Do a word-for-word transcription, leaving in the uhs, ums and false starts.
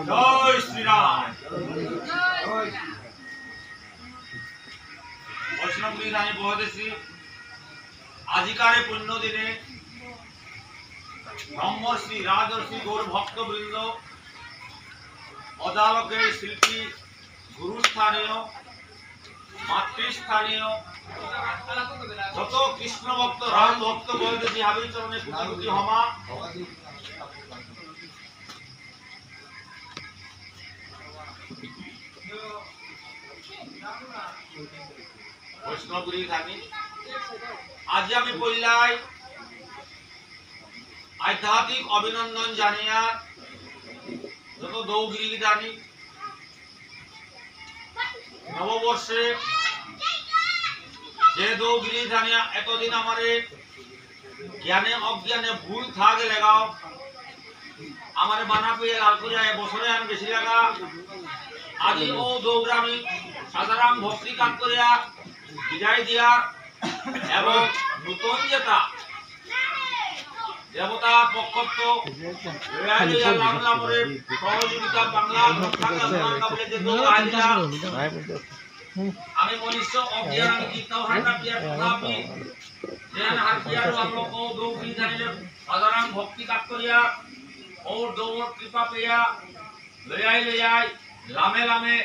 জয় শ্রীরাম। বৈষ্ণব গিরি ধানী বহদেশী আজিকার এই পুণ্য দিনে ব্রহ্মর্ষি রাজর্ষি গৌর ভক্তবৃন্দ, অজালকে শিল্পী, গুরুস্থানীয়, মাতৃস্থানীয়, যত কৃষ্ণ ভক্ত, রাম ভক্ত বহদেশী হাবির চরণে কোটি কোটি ক্ষমা। বৈষ্ণব গিরি ধানী, আজি আমি পইলাই আধ্যাত্মিক অভিনন্দন জানিয়া যত দৌ গিরি ধানী নববর্ষে যে দৌ গিরি ধানিয়া এতদিন আমারে জ্ঞানে অজ্ঞানে ভুল থাকে লেগাও, আমারে বানা পেয়ে লাল করিয়া এ বছরে আমি বেশি লাগা। আজি ও দৌড়ামি সাধারণ ভক্তি কাজ করিয়া বিদায় দিয়া এবং নতুন যেটা দেবতা পক্ষত্ব লয়া লয়া লাম লামরে সহযোগিতা বাংলা ভাষা বাংলা কাবলে যে দৌ আহিলা। আমি মনুষ্য অজ্ঞান, আমি কিতাও হারনা পিয়ার কথা আমি জ্ঞান হার পিয়ার আমলো ও দৌ গিরি ধানিলে সাধারণ ভক্তি কাজ করিয়া ও দৌর কৃপা পেয়া লয়াই লয়াই লামে লামে